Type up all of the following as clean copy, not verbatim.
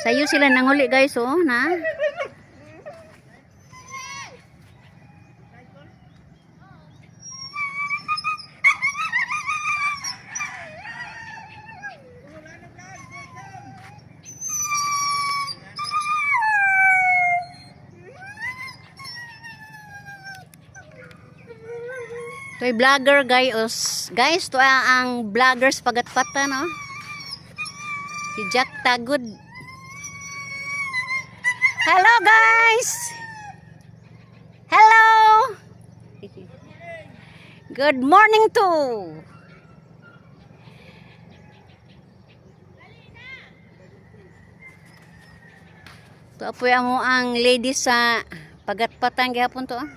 Sayo sila nanguli, guys, oh, na. To'y vlogger, guys. Guys, to ang vloggers pagatpata, no? Si Jack Tagud. Hello, guys! Hello! Good morning to! To apoy amo ang lady sa pagatpatan gihapon to. Ah.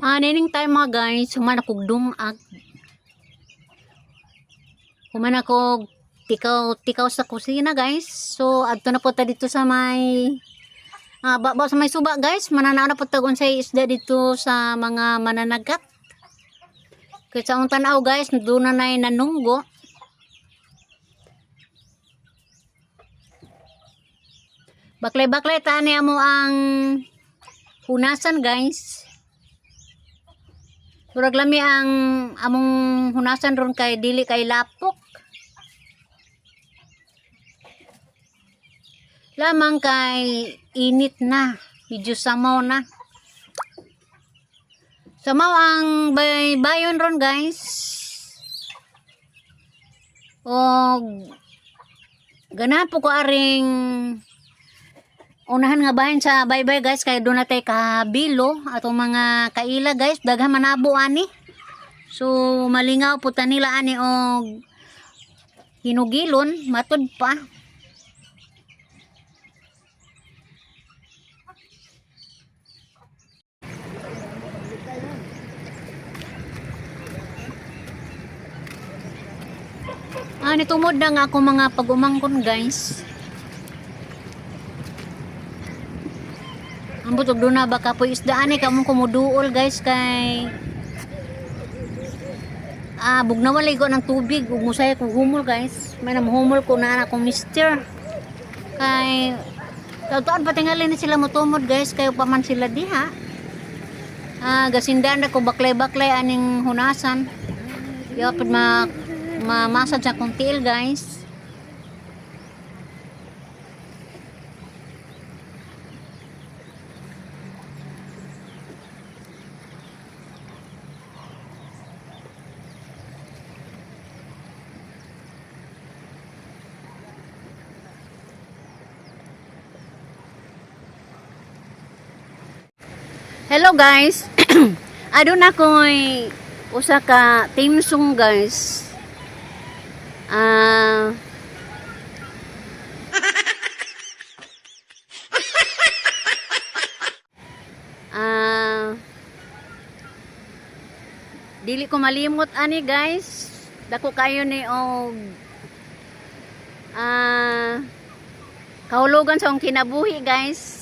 Ah, nining time, mga guys, human akog dumag. Human ako tikaw tikaw sa kusina, guys. So adto na po ta dito sa may ba sa may suba, guys. Mananaw na po ta kung unsay isda dito sa mga mananagat. Kaya sa akong tanaw, guys, doon na na'y nanunggo. Baklay-baklay tani mo ang hunasan, guys. Murag lami ang among hunasan ron kay dili kay lapok. Lamang kay init na, medyo samaw na. Samaw ang baybayon ron, guys. O ganahan po ko aring unahan nga bahin sa baybay, guys, kay doon natay kabilo atong mga kaila, guys, daghan manabo ani. So malingaw po ta nila ani og hinugilon matud pa. Ani tumod na nga ako mga pag-umangkon, guys. Ambot og doon na baka po isda ani ka mong kumuduol, guys, kay bugnawan lagi ko ng tubig ug musaya ko humol, guys. May namuhumol ko na akong mister. Kay tawon pa tingali ni sila motumod, guys, kayo pa man sila diha. Gasindan na ko baklay-baklay aning hunasan. Yapod ma mamasad sa akong tiil, guys. Hello, guys. Aduna ko'y usa ka theme song, guys. Dili ko malimot ani, guys. Dako kayo ni og kahulugan sa akong kinabuhi, guys.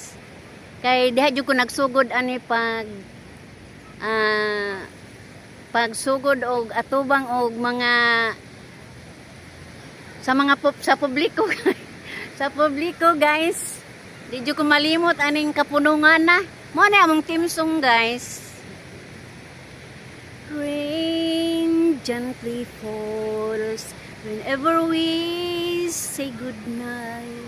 Kay diha jud ko nagsugod ani pag pagsugod og atubang og mga sa mga pop, sa publiko, guys. Di jud ko malimot aning kapunungan na. Mo na among theme song, guys. Rain gently falls whenever we say goodnight.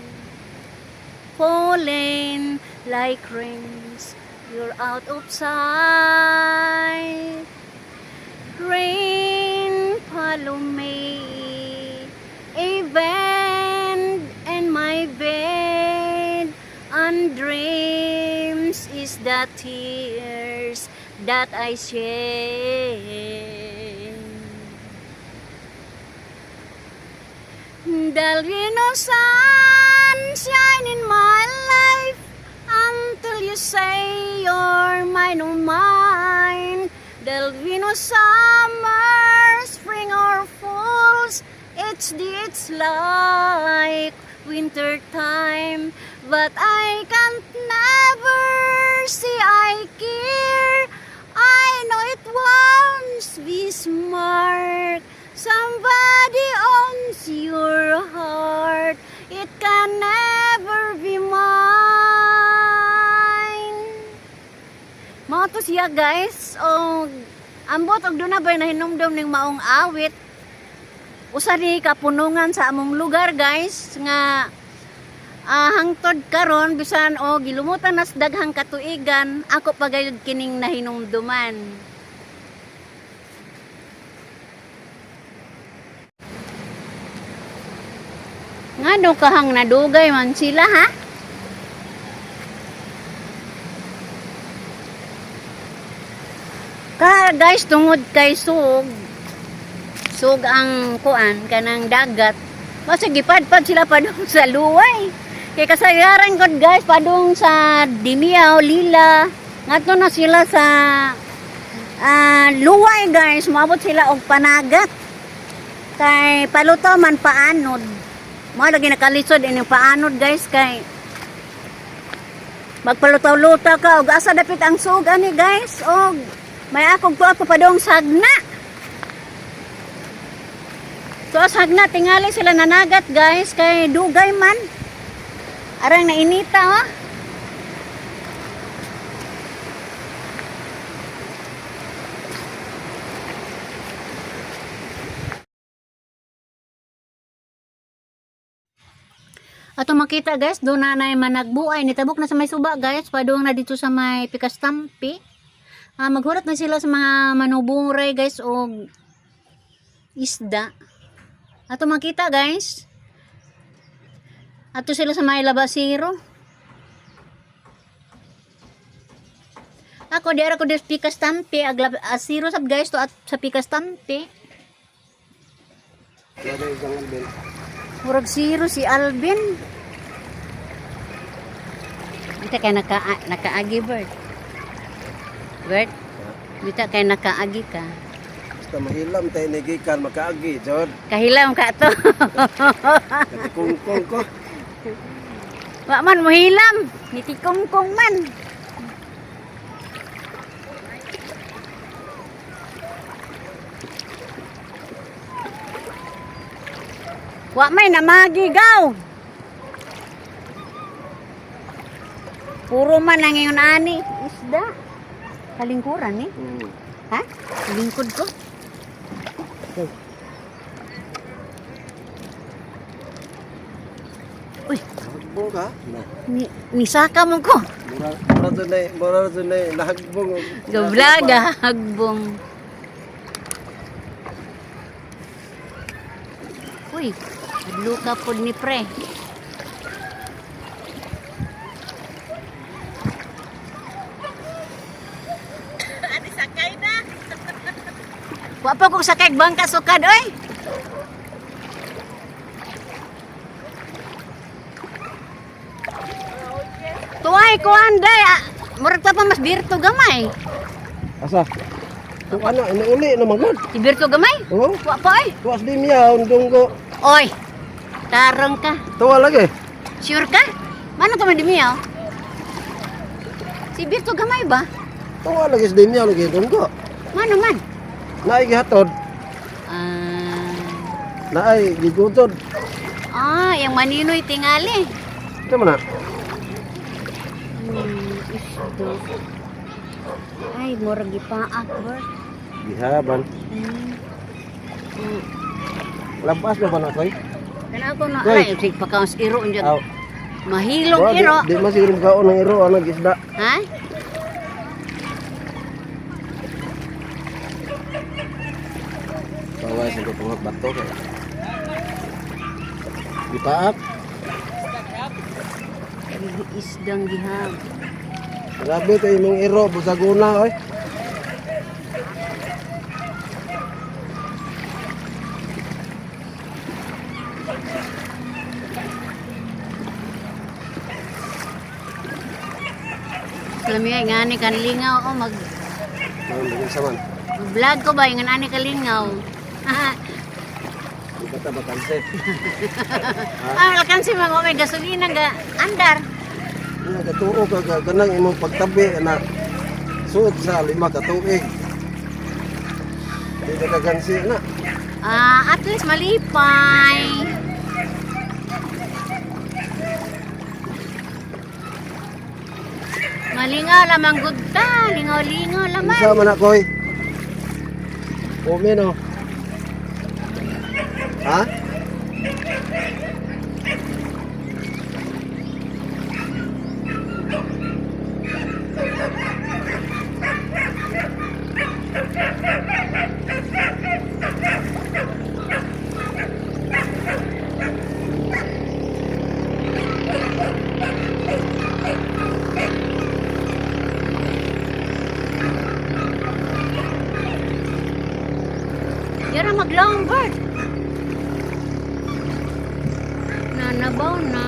Falling like rains, you're out of sight. Rain, follow me, even in my bed, and dreams is the tears that I shed. There'll be no sunshine in my life until you say you're mine, oh mine. no summer, spring or falls. It's like winter time, but I can't never see I care. I know it won't be smart. Somebody owns your heart. It can never be mine. Mao to siya, guys. O ambot og duna bay nahinumdom ning maong awit. Usa ni kapunungan sa among lugar, guys, nga hangtod karon, bisan o gilumutan nas daghang katuigan, ako pa gayud kining nahinumduman. Ngano kahang nadugay man sila, ha? Ka guys, tungod kay sug sug ang kuan kanang dagat. Basta gipadpad sila padung sa luway. Kay kasayaran gud, guys, padung sa Dimiao, Lila. Ngadto na sila sa luway, guys, moabot sila og panagat. Kay palutaw man paanod. Mao lagi nakalisod ining paanod, guys, kay magpalutaw-lutaw ka og asa dapit ang sug ani, guys, og may akong tuwa pa padong sagna. Tuwa sagna, tingali sila nanagat, guys, kay dugay man. Arang nainita, oh. Ato makita, guys, doon na na managbuay. Nitabok na sa may suba, guys. Padung na dito sa may Pikastampi. Maghurat na sila sa mga manuburay, guys, o isda. Ato makita, guys. Ato sila sa may labasiro. Ako, di ara ko di Pikastampi. Aglab, asiro sab, guys, to at sa Pikastampi. Murag zero si Alvin. Bita kay nakaagi, Bert. Bert, bita kay nakaagi ka. Basta mahilam tayo ni gikan makaagi, jod. Kahilam ka to. Katikungkong ko. Wa man mohilam, nitikongkong man. Wa may namagigaw. Puro man ang ingon ani isda. Kalingkuran ni. Ha? Lingkod ko. Uy, Hagbong ka? Na. ni nisaka mo ko. Mura mura dunay, mura dunay nahagbong. Gablaga, hagbong. Uy, adluka pod ni pre. Ate, sakay na. Wa pa ko sakay bangka sukad oy. Tuay kuan day. Murag pa pa mas birto gamay. Asa? Kung ano, iniuli naman gud. Si birto gamay? Oh, Wa pa oy. tuwas di miya undong ko. Oy. Tarong ka. Tuwa lagi. Sure ka? Mano to man dimiyaw? Si Birto gamay ba? Tuwa lagi sa dimiyaw lagi dunggo. Mano man? Naay gihatod, naay gigutod. Yung maninoy tingali. Ito man na. Isdo. Ay, murag gipaak, Bert. Gihaban. Lampas na ba na koy? Kana ako na, Hoy. ay, sig pakaos iro unja. Aw. Mahilong Bro, iro. Di man siguro kaon ng iro anang isda. Ha? Bawal sa tungot bato kay. Gipaak. Isdang gihab. Grabe kay imong iro busaguna oy. Alam niyo, nga ni kan lingaw o mag Mangan bagay sa man. Vlog ko ba ingan ani kalingaw. Di ba ta bakanse? Ah, alkansi mga may gasolina ga andar. Nga katuo ka ka kanang imong pagtabi na suod sa 5 ka tuig. Di ka kagansi na. Ah, at least malipay. Malingaw lamang gud ta, lingaw-lingaw lamang. Unsa man na koy? Umi no. Ha? Yara mag-long bird. Nanabaw na.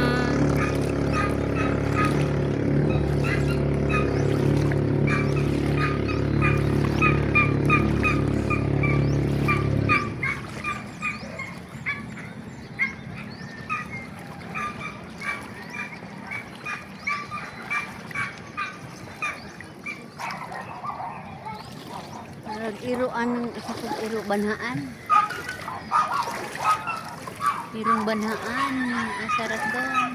Murag iro anong isa kog iro banhaan. Irong banhaan, asarat doon.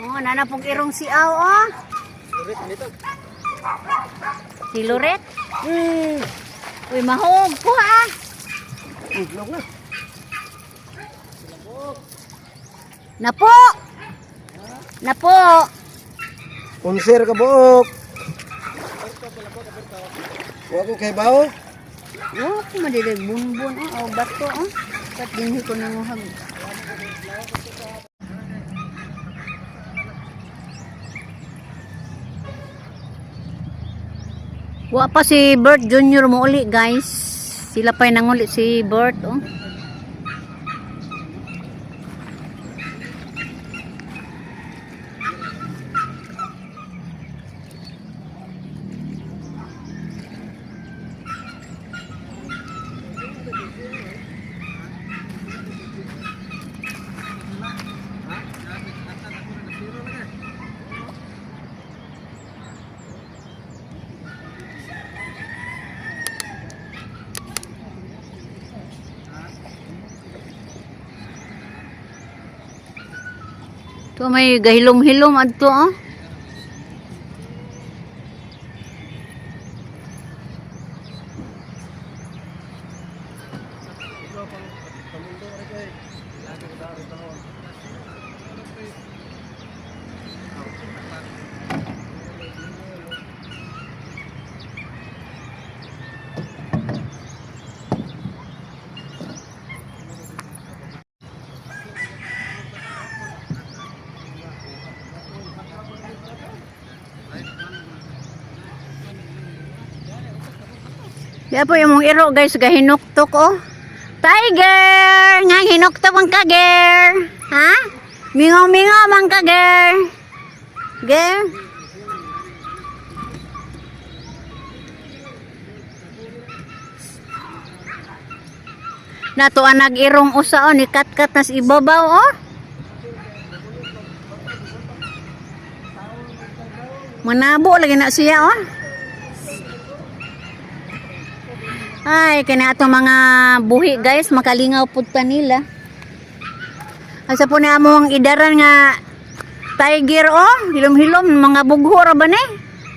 Oh, nana pong irong si Aw, oh. Si Loret. Uy, mahog ko, ah. Iglog na. Napo! Napo! Unser ka buok. Wa ko kay bawo. Oh, madilig bunbun, oh, oh, bato, oh. Ba't dinhi ko nanguhag? Wa pa si Bert Jr. mo uli, guys. Sila pa'y nanguli si Bert, oh. To may gahilom-hilom adto, oh. Di po yung mong iro guys, gahinuktok oh. Tiger! Nga hinuktok man ka, ger. Ha? Mingaw-mingaw man ka, ger. Ger? Nato ang nag-irong usa oh, ni katkat nas ibabaw oh. Manabo lagi na siya oh. Ay, kani ato mga buhi guys, makalingaw pud ta nila. Asa po na among idaran nga tiger oh, hilom-hilom mga bugho ra ba ni?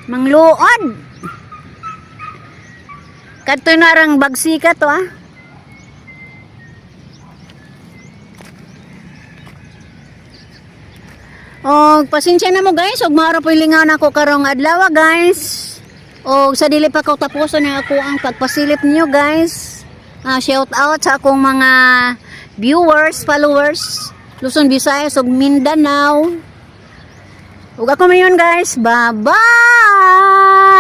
Mangluod. Kadto na rang bagsika to ah. Og pasensya na mo guys, og maaro po yung lingaw nako karong adlaw guys. Og sa dili pa ko tapuson ang ako ang pagpasilip niyo guys. Ah, shout out sa akong mga viewers, followers, Luzon, Visayas ug Mindanao. Ug ako mayon guys. Bye-bye.